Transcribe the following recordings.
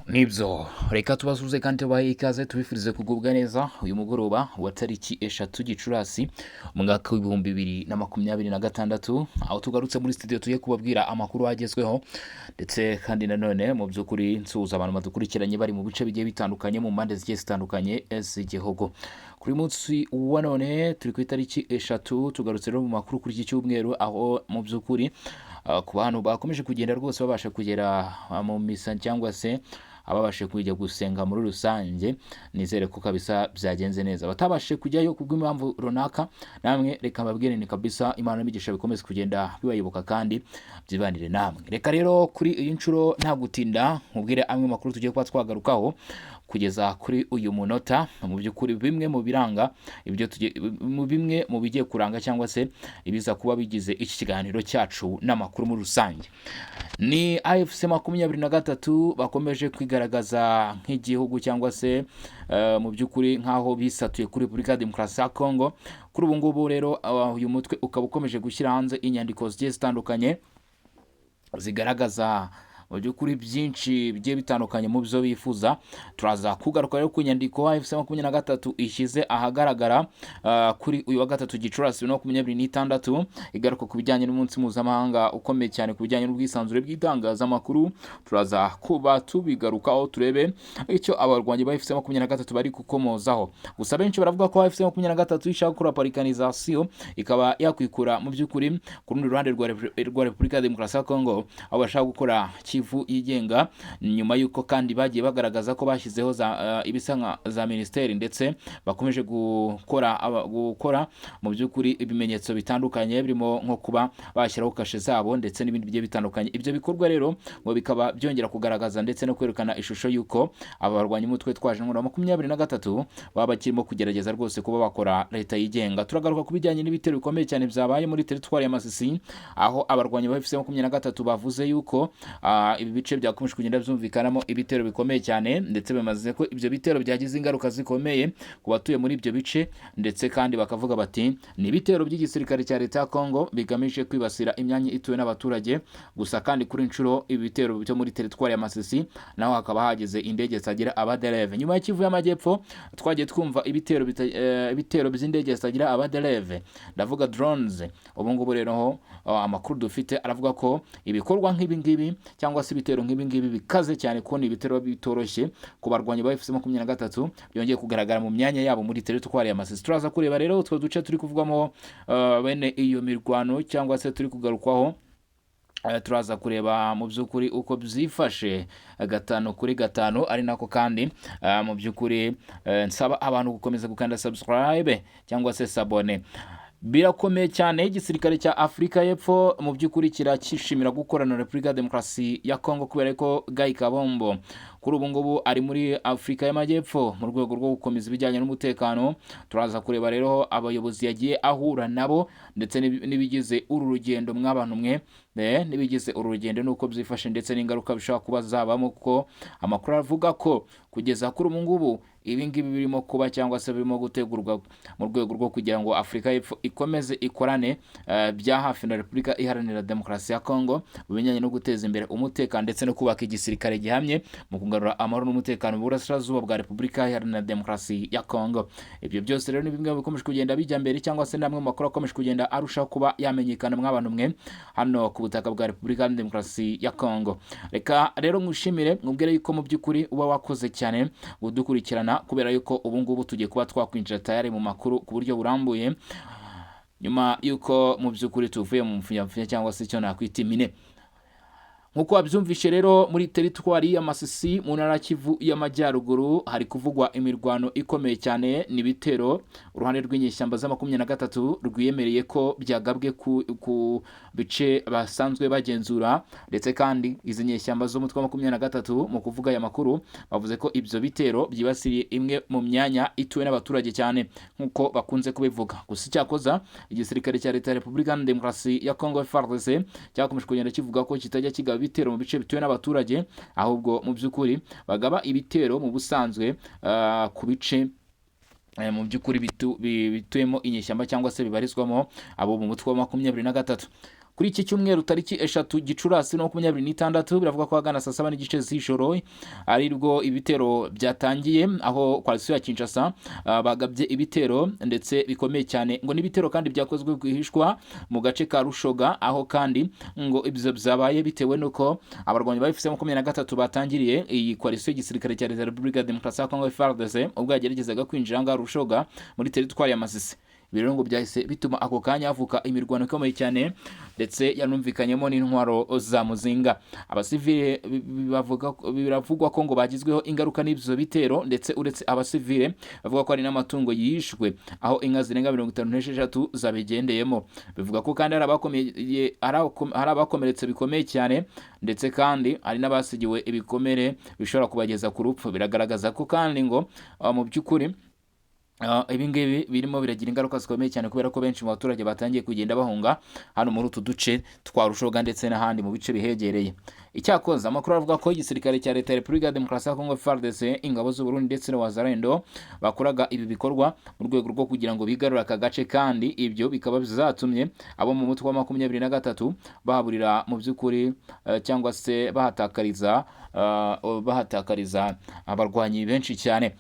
Nibyo, reka tubasuhuze kandi tubahe ikaze, tubifurize kugubwa neza uyu mugoroba wa tariki 3 Gicurasi, umwaka w'2026, aho tugarutse muri studio tugiye kubabwira amakuru agezweho. Ndetse kandi nanone mu by'ukuri nsuhuza abantu badukurikiranye bari mu bice bigiye bitandukanye, mu mpande zigiye zitandukanye z'igihugu. Kuri uyu munsi wa none turi ku itariki 3, tugarutse rero mu makuru kuri iki cyumweru, aho mu by'ukuri ku bantu bakomeje kugenda rwose babasha kugera mu misa cyangwa se ababashe kujya gusenga muri rusange, nizere ko kabisa byagenze neza. Abatabashije kujyayo kubw'impamvu runaka, namwe reka mbabwire ni kabisa Imana n'imigisha bikomeze kugenda bibayoboka kandi byibanire namwe. Reka rero kuri iyi nshuro nta gutinda nkubwire amwe makuru tugiye kuba twagarukaho kugeza kuri uyu munota. Mu by'ukuri bimwe mu biranga ibyo tugiye, mu bimwe mu bigiye kuranga cyangwa se ibiza kuba bigize iki kiganiro cyacu n'amakuru muri rusange, ni AFC 23 bakomeje kwigaragaza nk'igihugu cyangwa se mu by'ukuri nk'aho bisatuye kuri Repubulika ya Demokarasi ya Kongo. Kuri ubu ngubu rero uyu mutwe ukaba ukomeje gushyira hanze inyandiko zigiye zitandukanye zigaragaza mu by'ukuri byinshi bigiye bitandukanye mu byo bifuza. Turaza kugaruka rero ku nyandiko AFC 23 ishyize ahagaragara kuri uyu wa gatatu Gicurasi 2026, igaruka ku bijyanye n'umunsi mpuzamahanga ukomeye cyane ku bijyanye n'ubwisanzure bw'itangazamakuru. Turaza kuba tubigarukaho, turebe icyo abarwanyi ba AFC 23 bari gukomozaho. Gusa benshi baravuga ko AFC 23 ishaka gukora balkanisation, ikaba yakwikura mu by'ukuri ku rundi ruhande rwa Repubulika ya Demokarasi ya Kongo, aho bashaka gukora Kivu yigenga, nyuma y'uko kandi bagiye bagaragaza ko bashyizeho za ibisa nka za minisiteri, ndetse bakomeje gukora mu by'ukuri ibimenyetso bitandukanye, birimo nko kuba bashyiraho kashe zabo ndetse n'ibindi bigiye bitandukanye. Ibyo bikorwa rero ngo bikaba byongera kugaragaza ndetse no kwerekana ishusho y'uko aba barwanyi umutwe witwaje intwaro 23 baba bakirimo kugerageza rwose kuba bakora leta yigenga. Turagaruka ku bijyanye n'ibitero bikomeye cyane byabaye muri teritwari ya Masisi, aho abarwanyi ba AFC 23 bavuze yuko ibi bice byakomeje kugenda byumvikanamo ibitero bikomeye cyane, ndetse bamaze ko ibyo bitero byagize ingaruka zikomeye ku batuye muri ibyo bice. Ndetse kandi bakavuga bati ni ibitero by'igisirikare cya leta ya Kongo bigamije kwibasira imyanya ituwe n'abaturage. Gusa kandi kuri inshuro ibi bitero byo muri teritwari ya Masisi naho hakaba hageze indege zitagira abadereve. Nyuma ya Kivu y'Amajyepfo twagiye twumva ibitero by'indege zitagira abadereve, ndavuga drones. Ubu ngubu rero ho amakuru dufite aravuga ko ibikorwa nk'ibi ngibi cyangwa se ibitero nk'ibi ngibi bikaze cyane, kubona ibitero bitoroshye ku barwanyi ba AFC 23, byongeye kugaragara mu myanya yabo muri teritwari ya Masisi. Turaza kureba rero utwo duce turi kuvugwamo bene iyo mirwano cyangwa se turi kugarukwaho. Turaza kureba mu by'ukuri uko byifashe gatanu kuri gatanu, ari nako kandi mu by'ukuri nsaba abantu gukomeza gukanda subscribe cyangwa se s'abonner. Birakomeye cyane, igisirikare cya Afurika y'Epfo mu by'ukuri kirakishimira gukorana na Repubulika ya Demokarasi ya Kongo, kubera ko Guy Kabombo kuri ubu ngubu ari muri Afurika y'Amajyepfo mu rwego rwo gukomeza ibijyanye n'umutekano. Turaza kureba rero abayobozi yagiye ahura nabo ndetse n'ibigize uru rugendo, mw'abantu mwe, n'ibigize uru rugendo nuko byifashe, ndetse n'ingaruka bishobora kuba zabamo, kuko amakuru avuga ko kugeza kuri ubu ngubu ibi ngibi birimo kuba cyangwa se birimo gutegurwa mu rwego rwo kugira ngo Afurika y'Epfo ikomeze ikorane bya hafi na Repubulika Iharanira Demokarasi ya Kongo mu bijyanye no guteza imbere umutekano ndetse no kubaka igisirikare gihamye mu kugarura amahoro n'umutekano mu burasirazuba bwa Repubulika Iharanira Demokarasi ya Kongo. Ibyo byose rero ni bimwe mu bikomeje kugenda bijya mbere cyangwa se n'amwe mu makuru akomeje kugenda arushaho kuba yamenyekana, mw'abantu mwe, hano ku butaka bwa Repubulika Iharanira Demokarasi ya Kongo. Reka rero nkushimire, nkubwire yuko mu by'ukuri uba wakoze cyane kudukurikirana, kubera yuko ubu ngubu tugiye kuba twakwinjira tayari mu makuru ku buryo burambuye, nyuma yuko mu by'ukuri tuvuye mu mfunyamfunya cyangwa se icyo nakwita imine. Nk'uko wabyumvishe rero, muri teritwari ya Masisi mu ntara ya Kivu y'Amajyaruguru hari kuvugwa imirwano ikomeye cyane n'ibitero uruhande rw'inyeshyamba za 23 rwiyemereye ko byagabwe ku bice basanzwe bagenzura. Ndetse kandi izi nyeshyamba z'umutwe wa 23 mu kuvuga aya makuru bavuze ko ibyo bitero byibasiriye imwe mu myanya ituwe n'abaturage cyane nk'uko bakunze kubivuga. Gusa icyakoza igisirikare cya leta ya Repubulika ya Demokarasi ya Kongo, FARDC, cyakomeje kugenda kivuga ko kitajya kigaba ibitero mu bice bituwe n'abaturage, ahubwo mu by'ukuri bagaba ibitero mu busanzwe ku bice mu by'ukuri bituyemo inyeshyamba cyangwa se bibarizwamo abo mu mutwe wa 23. Kuri iki cyumweru tariki 3 Gicurasi 2026, biravuga ko ahagana saa 7:30 z'ijoro ari rwo ibitero byatangiye, aho coalition ya Kinshasa bagabye ibitero ndetse bikomeye cyane. Ngo n'ibitero kandi byakozwe rwihishwa mu gace ka Rushoga, aho kandi ngo ibyo byabaye bitewe n'uko abarwanyi ba AFC 23 batangiriye iyi coalition y'igisirikare cya Leta ya Repubulika ya Demokarasi ya Kongo FARDC ubwo yageragezaga kwinjira ngaha Rushoga muri teritwari ya Masisi. Ibi rero ngo byahise bituma ako kanya havuka imirwano ikomeye cyane, ndetse yanumvikanyemo n'intwaro za muzinga. Abasivile bavuga, biravugwa ko ngo bagizweho ingaruka n'ibyo bitero, ndetse uretse abasivile bavuga ko hari n'amatungo yishwe, aho inka zirenga 56 zabigendeyemo. Bivuga ko kandi hari abakomeretse bikomeye cyane, ndetse kandi hari n'abasigiwe ibikomere bishobora kubageza ku rupfu. Biragaragaza ko kandi ngo mu by'ukuri ibi ngibi birimo biragira ingaruka zikomeye cyane, kubera ko benshi mu baturage batangiye kugenda bahunga hano muri utu duce twa Rushoga ndetse n'ahandi mu bice bihegereye. Icyakoze amakuru avuga ko igisirikare cya Leta ya Repubulika ya Demokarasi ya Kongo FARDC, ingabo z'u Burundi ndetse na Wazalendo bakoraga ibi bikorwa mu rwego rwo kugira ngo bigarure aka gace, kandi ibyo bikaba bizatumye abo mu mutwe wa 23 bahaburira mu by'ukuri cyangwa se bahatakariza abarwanyi benshi cyane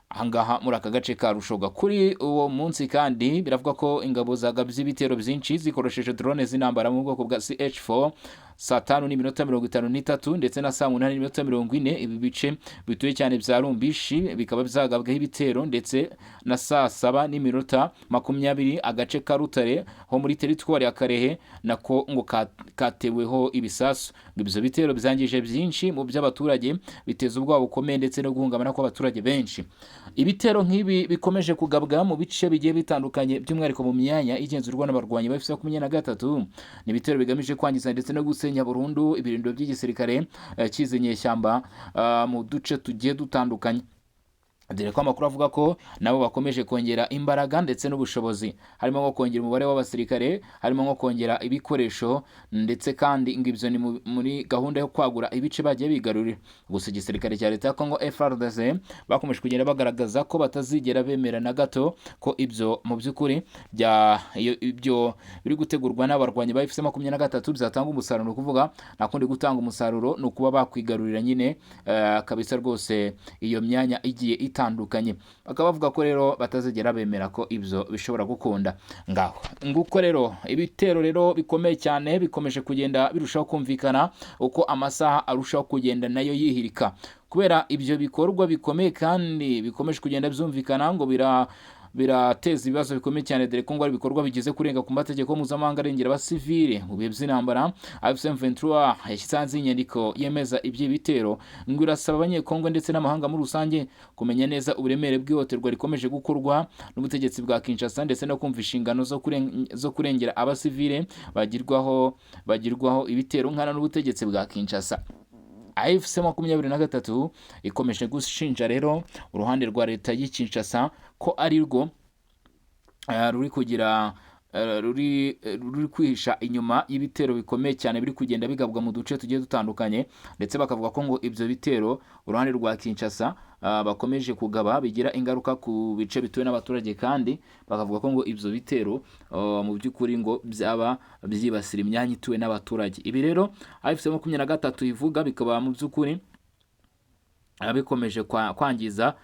ahangaha muri aka gace ka Rushoga. Kuri uwo munsi kandi biravuga ko ingabo zagabye ibitero byinshi zikoresheje drone z'intambara mu bwoko bwa CH4 saa 5:53 ndetse na saa 8:40. Ibi bice bituye cyane bya Rumbishi bikaba byagabweho ibitero, ndetse na saa 7:20 agace ka Rutare ho muri teritwari ya Karehe nako ngo kateweho ibisasu. Ngo ibyo bitero byangije byinshi mu by'abaturage, biteza ubwoba bukomeye ndetse no guhungabana kw'abaturage benshi. Ibitero nk'ibi bikomeje kugabwa mu bice bigiye bitandukanye, by'umwihariko mu myanya igenzurwa n'abarwanyi ba AFC 23, ni ibitero bigamije kwangiza ndetse no gusenya burundu ibirindiro by'igisirikare cy'izi nyeshyamba mu duce tugiye dutandukanye, dore ko amakuru avuga ko nabo bakomeje kongera imbaraga ndetse n'ubushobozi, harimo nko kongera umubare w'abasirikare, harimo nko kongera ibikoresho, ndetse kandi ngo ibyo ni muri gahunda yo kwagura ibice bagiye bigarurira. Gusa igisirikare cya Leta ya Congo FARDC bakomeje kugenda bagaragaza ko batazigera bemera na gato ko ibyo mu by'ukuri ibyo biri gutegurwa n'abarwanyi ba AFC 23 byatanga umusaruro. Ni ukuvuga nta kundi gutanga umusaruro, ni ukuba bakwigarurira nyine kabisa rwose iyo myanya igiye itandukanye. Bakaba bavuga ko rero batazigera bemera ko ibyo bishobora gukunda. Ngaho nguko rero, ibitero rero bikomeye cyane bikomeje kugenda birushaho kumvikana uko amasaha arushaho kugenda nayo yihirika, kubera ibyo bikorwa bikomeye kandi bikomeje kugenda byumvikana ngo birateza ibibazo bikomeye cyane, dore ko ngo ari ibikorwa bigize kurenga ku mategeko mpuzamahanga arengera abasivile mu bihe by'intambara. AFC M23 yashyize hanze inyandiko yemeza iby'ibitero, ngo irasaba Abanyekongo ndetse n'amahanga muri rusange kumenya neza uburemere bw'ihohoterwa rikomeje gukorwa n'ubutegetsi bwa Kinshasa, ndetse no kumva inshingano zo kurengera abasivile bagirwaho ibitero nkana n'ubutegetsi bwa Kinshasa. AFC 23 ikomeje gushinja rero uruhande rwa leta y'i Kinshasa ko ari rwo ruri kugira ruri kwihisha inyuma y'ibitero bikomeye cyane biri kugenda bigabwa mu duce tugiye dutandukanye, ndetse bakavuga ko ngo ibyo bitero uruhande rwa Kinshasa bakomeje kugaba bigira ingaruka ku bice bituwe n'abaturage, kandi bakavuga ko ngo ibyo bitero mu by'ukuri ngo byaba byibasira imyanya ituwe n'abaturage. Ibi rero AFC 23 ivuga bikaba mu by'ukuri bikomeje kwangiza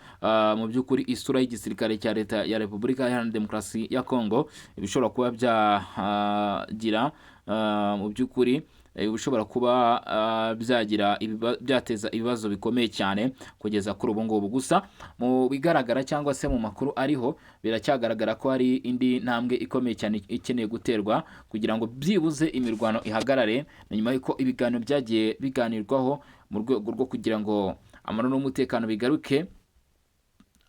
mu by'ukuri isura y'igisirikare cya Leta ya Repubulika Iharanira Demokarasi ya Kongo, ibishobora kuba byagira mu by'ukuri bishobora kuba byateza ibibazo bikomeye cyane kugeza kuri ubu ngubu. Gusa mu bigaragara cyangwa se mu makuru ariho, biracyagaragara ko hari indi ntambwe ikomeye cyane ikeneye guterwa kugira ngo byibuze imirwano ihagarare, na nyuma y'uko ibiganiro byagiye biganirwaho mu rwego rwo kugira ngo amahoro n'umutekano bigaruke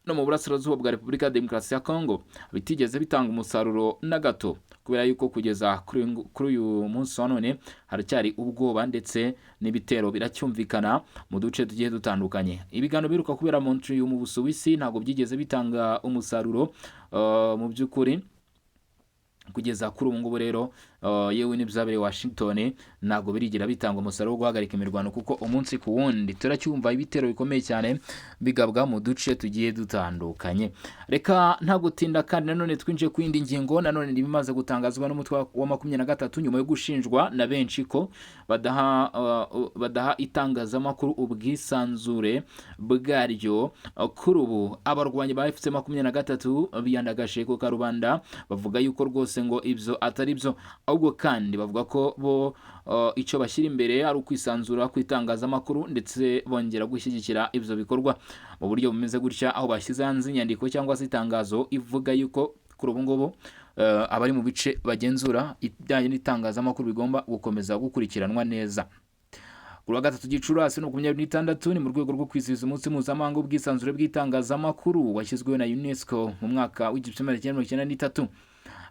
no mu burasirazuba bwa Repubulika ya Demokarasi ya Kongo, bitigeze bitanga umusaruro na gato, kubera yuko kugeza kuri uyu munsi wa none haracyari ubwoba ndetse n'ibitero biracyumvikana mu duce tugiye dutandukanye. Ibiganiro biruka kubera mu mu Busuwisi ntabwo byigeze bitanga umusaruro mu by'ukuri kugeza kuri ubu ngubu rero. Yewe n'ibyabereye Washington ntabwo birigira bitanga umusaruro wo guhagarika imirwano, kuko umunsi ku wundi turacyumva ibitero bikomeye cyane bigabwa mu duce tugiye dutandukanye. Reka nta gutinda kandi nanone twinjiye ku yindi ngingo, nanone ibimaze gutangazwa n'umutwe wa 23 nyuma yo gushinjwa na benshi ko badaha itangazamakuru ubwisanzure bwaryo. Kuri ubu abarwanyi ba AFC 23 biyandagaje ku karubanda, bavuga yuko rwose ngo ibyo atari byo, ahubwo kandi bavuga ko bo icyo bashyira imbere ari ukwisanzura ku itangazamakuru, ndetse bongera gushyigikira ibyo bikorwa mu buryo bumeze gutya, aho bashyize hanze inyandiko cyangwa se itangazo ivuga yuko kuri ubu ngubu abari mu bice bagenzura ibijyanye n'itangazamakuru bigomba gukomeza gukurikiranwa neza. Kuri wa gatatu Gicurasi 26, ni mu rwego rwo kwizihiza umunsi mpuzamahanga w'ubwisanzure bw'itangazamakuru washyizweho na UNESCO mu mwaka w'1993,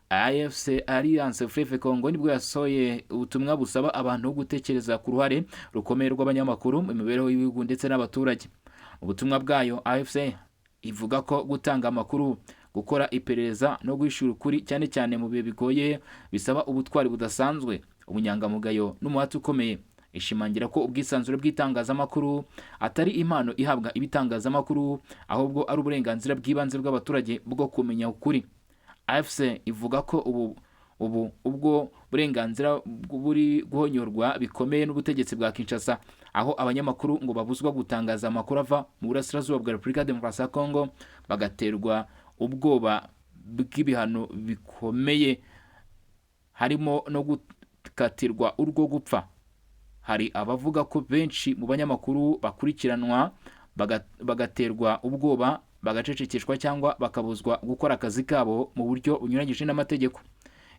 AFC Alliance Fleuve Congo nibwo yasohoye ubutumwa busaba abantu gutekereza ku ruhare rukomeye rw'abanyamakuru mu mibereho y'ibihugu ndetse n'abaturage. Mu butumwa bwayo, AFC ivuga ko gutanga amakuru, gukora iperereza no guhishura ukuri, cyane cyane mu bihe bigoye, bisaba ubutwari budasanzwe, ubunyangamugayo n'umuhate ukomeye. Ishimangira ko ubwisanzure bw'itangazamakuru atari impano ihabwa ibitangazamakuru, ahubwo ari uburenganzira bw'ibanze bw'abaturage bwo kumenya ukuri. AFC ivuga ko ubu ubwo burenganzira buri guhonyorwa bikomeye n'ubutegetsi bwa Kinshasa, aho abanyamakuru ngo babuzwa gutangaza amakuru ava mu burasirazuba bwa Repubulika ya Demokarasi ya Kongo, bagaterwa ubwoba bw'ibihano bikomeye harimo no gukatirwa urwo gupfa. Hari abavuga ko benshi mu banyamakuru bakurikiranwa, bagaterwa ubwoba, bagacecekeshwa cyangwa bakabuzwa gukora akazi kabo mu buryo bunyuranyije n'amategeko.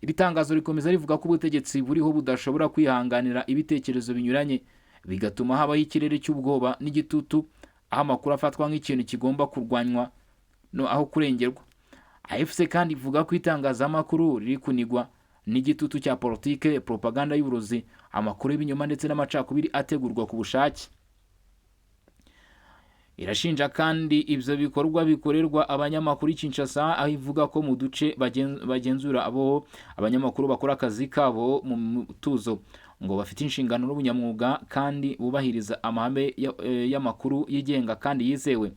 Iri tangazo rikomeza rivuga ko ubutegetsi buriho budashobora kwihanganira ibitekerezo binyuranye, bigatuma habaho ikirere cy'ubwoba n'igitutu, aho amakuru afatwa nk'ikintu kigomba kurwanywa no aho kurengerwa. AFC kandi ivuga ko itangazamakuru riri kunigwa n'igitutu cya politike, propaganda y'uburozi, amakuru y'ibinyoma ndetse n'amacakubiri ategurwa ku bushake. Irashinja kandi ibyo bikorwa bikorerwa abanyamakuru i Kinshasa, aho ivuga ko mu duce bagenzura abo abanyamakuru bakora akazi kabo mu mutuzo, ngo bafite inshingano n'ubunyamwuga kandi bubahiriza amahame y'amakuru yigenga kandi yizewe.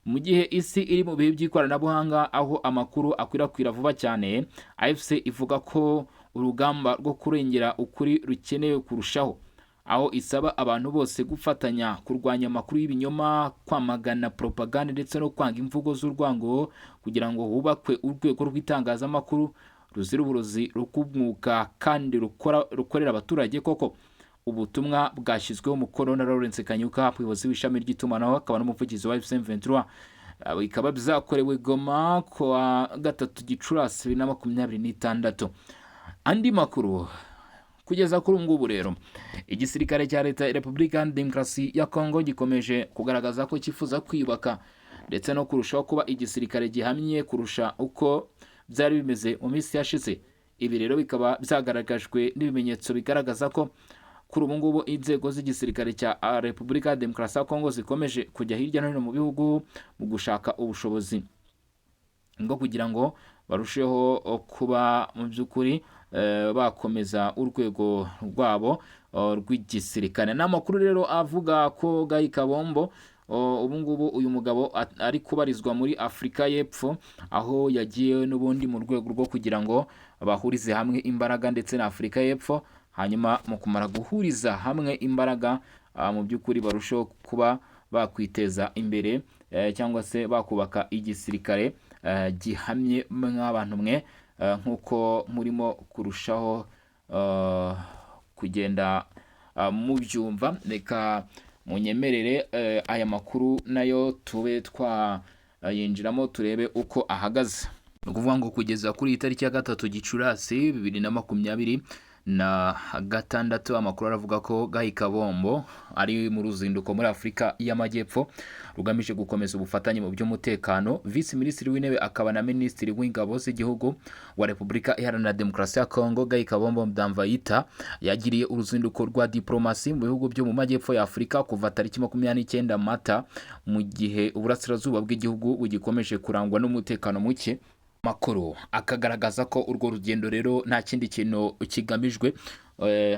Mu gihe isi iri mu bihe by'ikoranabuhanga, aho amakuru akwirakwira vuba cyane, AFC ivuga ko urugamba rwo kurengera ukuri rukenewe kurushaho, aho isaba abantu bose gufatanya kurwanya amakuru y'ibinyoma, kwamagana propaganda ndetse no kwanga imvugo z'urwango, kugira ngo hubakwe urwego rw'itangazamakuru ruzira uburozi rw'umwuka kandi rukorera abaturage koko. Ubutumwa bwashyizweho umukono na Lawrence Kanyuka, umuyobozi w'ishami ry'itumanaho akaba n'umuvugizi wa AFC M23, bikaba byakorewe Goma ku wa gatatu Gicurasi 2026. Andi makuru kugeza kuri ubu ngubu rero, igisirikare cya leta ya Repubulika ya Demokarasi ya Kongo gikomeje kugaragaza ko cyifuza kwiyubaka ndetse no kurushaho kuba igisirikare gihamye kurusha uko byari bimeze mu minsi yashize. Ibi rero bikaba byagaragajwe n'ibimenyetso bigaragaza ko kuri ubu ngubu inzego z'igisirikare cya Repubulika ya Demokarasi ya Kongo zikomeje kujya hirya no hino mu bihugu mu gushaka ubushobozi bwo kugira ngo barusheho kuba mu by'ukuri bakomeza urwego rwabo rw'igisirikare. Ni amakuru rero avuga ko Guy Kabombo ubu ngubu uyu mugabo ari kubarizwa muri Afurika y'Epfo, aho yagiye n'ubundi mu rwego rwo kugira ngo bahurize hamwe imbaraga ndetse na Afurika y'Epfo, hanyuma mu kumara guhuriza hamwe imbaraga, mu by'ukuri barusheho kuba bakwiteza imbere cyangwa se bakubaka igisirikare gihamye. Mw'abantu mwe, nk'uko murimo kurushaho kugenda mubyumva, reka munyemerere aya makuru nayo tube twayinjiramo, turebe uko ahagaze. Ni ukuvuga ngo kugeza kuri iyi tariki ya 3 Gicurasi 2026, amakuru aravuga ko Guy Kabombo ari mu ruzinduko muri Afurika y'Amajyepfo rugamije gukomeza ubufatanye mu by'umutekano. Visi Minisitiri w'Intebe akaba na Minisitiri w'Ingabo z'igihugu wa Repubulika Iharanira Demokarasi ya Kongo, Guy Kabombo Mudamvayita, yagiriye uruzinduko rwa diplomasi mu bihugu byo mu majyepfo ya Afurika kuva tariki 29 Mata, mu gihe uburasirazuba bw'igihugu bugikomeje kurangwa n'umutekano muke. Makuru akagaragaza ko urwo rugendo rero nta kindi kintu kigamijwe,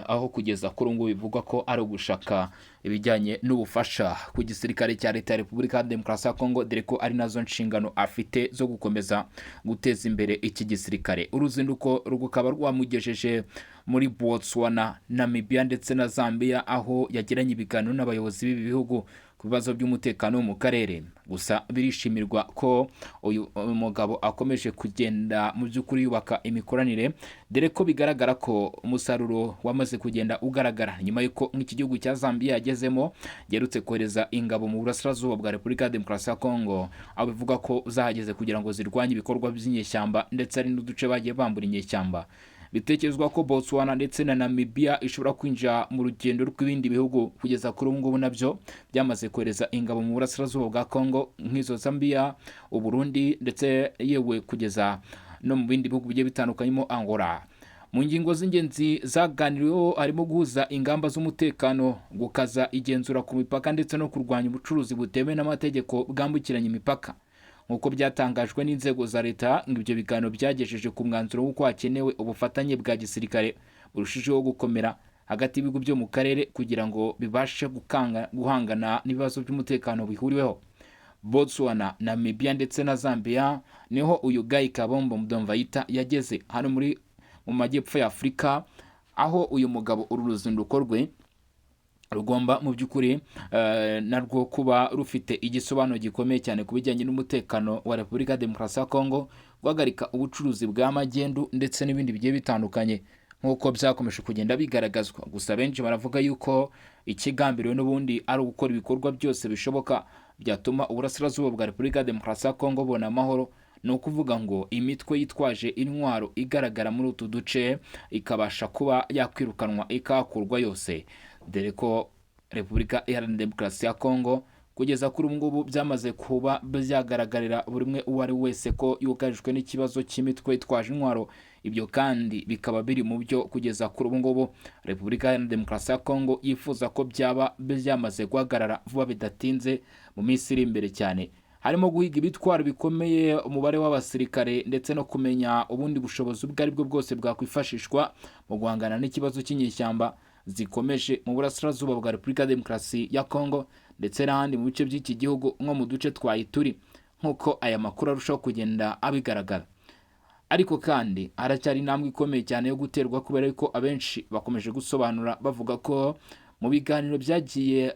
aho kugeza kuri ubu ngubu bivugwa ko ari ugushaka ibijyanye n'ubufasha ku gisirikare cya Leta ya Repubulika ya Demokarasi ya Kongo, dore ko ari nazo nshingano afite zo gukomeza guteza imbere iki gisirikare. Uruzinduko rukaba rwamugejeje muri Botswana, Namibia ndetse na Zambia, aho yagiranye ibiganiro n'abayobozi b'ibi bihugu ku bibazo by'umutekano mu karere. Gusa birishimirwa ko uyu mugabo akomeje kugenda mu by'ukuri yubaka imikoranire, dore ko bigaragara ko umusaruro wamaze kugenda ugaragara nyuma y'uko nk'iki gihugu cya Zambia yagezemo giherutse kohereza ingabo mu burasirazuba bwa Repubulika ya Demokarasi ya Kongo, aho bivuga ko zahageze kugira ngo zirwanye ibikorwa by'inyeshyamba, ndetse hari n'uduce bagiye bambura inyeshyamba. Bitekerezwa ko Botswana ndetse na Namibia ishobora kwinjira mu rugendo rw'ibindi bihugu kugeza kuri ubu ngubu nabyo byamaze kohereza ingabo mu burasirazuba bwa Congo, nk'izo Zambia, Uburundi, ndetse yewe kugeza no mu bindi bihugu bigiye bitandukanyemo Angola. Mu ngingo z'ingenzi zaganiriweho harimo guhuza ingamba z'umutekano, gukaza igenzura ku mipaka ndetse no kurwanya ubucuruzi butemewe n'amategeko bwambukiranya imipaka. Nk'uko byatangajwe n'inzego za leta, ngo ibyo biganiro byagejeje ku mwanzuro w'uko hakenewe ubufatanye bwa gisirikare burushijeho gukomera hagati y'ibihugu byo mu karere kugira ngo bibashe guhangana n'ibibazo by'umutekano bihuriweho. Botswana, Namibia ndetse na Zambia niho uyu Guy Kabombo Mudomvayita yageze hano muri mu majyepfo ya Afurika, aho uyu mugabo uru ruzinduko rwe rugomba mu by'ukuri narwo kuba rufite igisobanuro gikomeye cyane ku bijyanye n'umutekano wa Repubulika ya Demokarasi ya Kongo, guhagarika ubucuruzi bwa magendu ndetse n'ibindi bigiye bitandukanye, nk'uko byakomeje kugenda bigaragazwa. Gusa benshi baravuga yuko ikigambiriwe n'ubundi ari ugukora ibikorwa byose bishoboka byatuma uburasirazuba bwa Repubulika ya Demokarasi ya Kongo bubona amahoro, ni ukuvuga ngo imitwe yitwaje intwaro igaragara muri utu duce ikabasha kuba yakwirukanwa, ikahakurwa yose, dore ko Repubulika Iharanira Demokarasi ya Kongo kugeza kuri ubu ngubu byamaze kuba byagaragarira buri umwe uwo ari wese ko yugarijwe n'ikibazo cy'imitwe yitwaje intwaro. Ibyo kandi bikaba biri mu byo kugeza kuri ubu ngubu Repubulika Iharanira Demokarasi ya Kongo yifuza ko byaba byamaze guhagarara vuba bidatinze mu minsi iri imbere cyane, harimo guhiga ibitwaro bikomeye, umubare w'abasirikare ndetse no kumenya ubundi bushobozi ubwo ari bwo bwose bwakwifashishwa mu guhangana n'ikibazo cy'inyeshyamba zikomeje mu burasirazuba bwa Repubulika ya Demokarasi ya Kongo ndetse n'ahandi mu bice by'iki gihugu, nko mu duce twa Ituri, nk'uko aya makuru arushaho kugenda abigaragara. Ariko kandi haracyari intambwe ikomeye cyane yo guterwa, kubera ko abenshi bakomeje gusobanura bavuga ko mu biganiro byagiye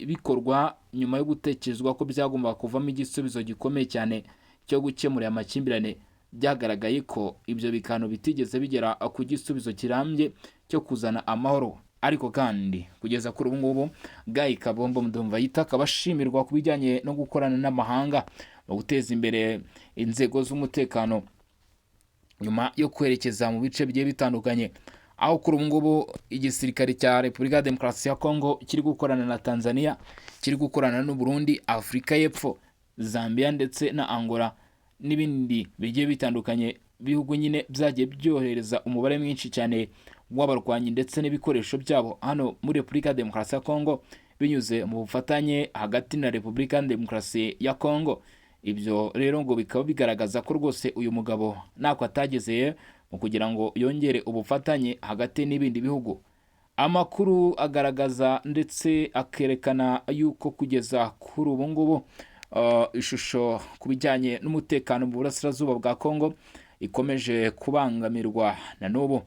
bikorwa nyuma yo gutekerezwa ko byagombaga kuvamo igisubizo gikomeye cyane cyo gukemura aya makimbirane, byagaragaye ko ibyo biganiro bitigeze bigera ku gisubizo kirambye cyo kuzana amahoro. Ariko kandi kugeza kuri ubu ngubu Guy Kabombo Mudumvayita akaba ashimirwa ku bijyanye no gukorana n'amahanga mu guteza imbere inzego z'umutekano, nyuma yo kwerekeza mu bice bigiye bitandukanye, aho kuri ubu ngubu igisirikare cya Repubulika ya Demokarasi ya Kongo kiri gukorana na Tanzania, kiri gukorana n'u Burundi, Afurika y'Epfo, Zambia ndetse na Angola n'ibindi bigiye bitandukanye, bihugu nyine byagiye byohereza umubare mwinshi cyane w'abarwanyi ndetse n'ibikoresho byabo hano muri Repubulika ya Demokarasi ya Kongo binyuze mu bufatanye hagati na Repubulika ya Demokarasi ya Kongo. Ibyo rero ngo bikaba bigaragaza ko rwose uyu mugabo ntako atageze mu kugira ngo yongere ubufatanye hagati n'ibindi bihugu. Amakuru agaragaza ndetse akerekana yuko kugeza kuri ubu ngubu ishusho ku bijyanye n'umutekano mu burasirazuba bwa Kongo ikomeje kubangamirwa na n'ubu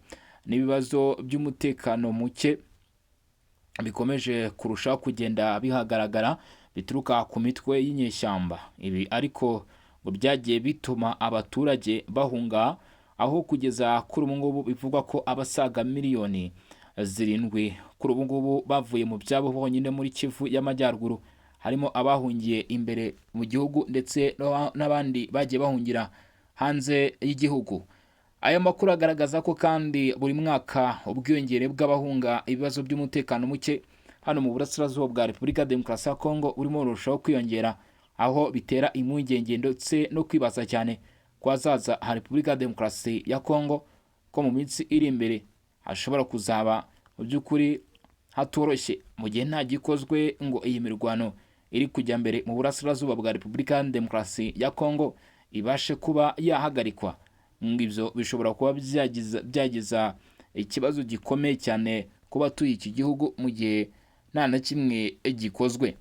n'ibibazo by'umutekano muke bikomeje kurushaho kugenda bihagaragara bituruka ku mitwe y'inyeshyamba. Ibi ariko ngo byagiye bituma abaturage bahunga, aho kugeza kuri ubu ngubu bivugwa ko abasaga miliyoni 7 kuri ubu ngubu bavuye mu byabo bonyine muri Kivu y'Amajyaruguru, harimo abahungiye imbere mu gihugu ndetse n'abandi bagiye bahungira hanze y'igihugu. Aya makuru agaragaza ko kandi buri mwaka ubwiyongere bw'abahunga ibibazo by'umutekano muke hano mu burasirazuba bwa Repubulika ya Demokarasi ya Kongo burimo burushaho kwiyongera, aho bitera impungenge ndetse no kwibaza cyane ko hazaza ha Repubulika ya Demokarasi ya Kongo ko mu minsi iri imbere hashobora kuzaba mu by'ukuri hatoroshye mu gihe nta gikozwe ngo iyi mirwano iri kujya mbere mu burasirazuba bwa Repubulika ya Demokarasi ya Kongo ibashe kuba yahagarikwa. Ngo ibyo bishobora kuba byagiza ikibazo gikomeye cyane ku batuye iki gihugu mu gihe nta na kimwe gikozwe.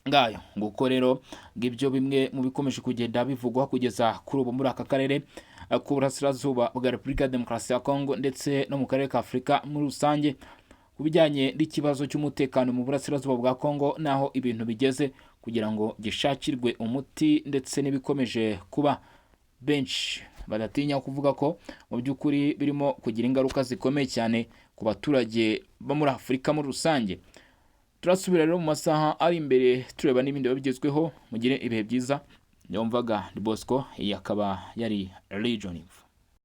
Ngayo nguko rero, ngibyo bimwe mu bikomeje kugenda bivugwa kugeza kuri ubu muri aka karere k'uburasirazuba bwa Repubulika ya Demokarasi ya Kongo, ndetse no mu karere ka Afurika muri rusange, ku bijyanye n'ikibazo cy'umutekano mu burasirazuba bwa Kongo n'aho ibintu bigeze kugira ngo gishakirwe umuti, ndetse n'ibikomeje kuba benshi badatinya kuvuga ko mu by'ukuri birimo kugira ingaruka zikomeye cyane ku baturage bo muri Afurika muri rusange. Turasubira rero mu masaha ari imbere tureba n'ibindi biba bigezweho. Mugire ibihe byiza. Yumvaga ni Bosco, iyi akaba yari Region Info.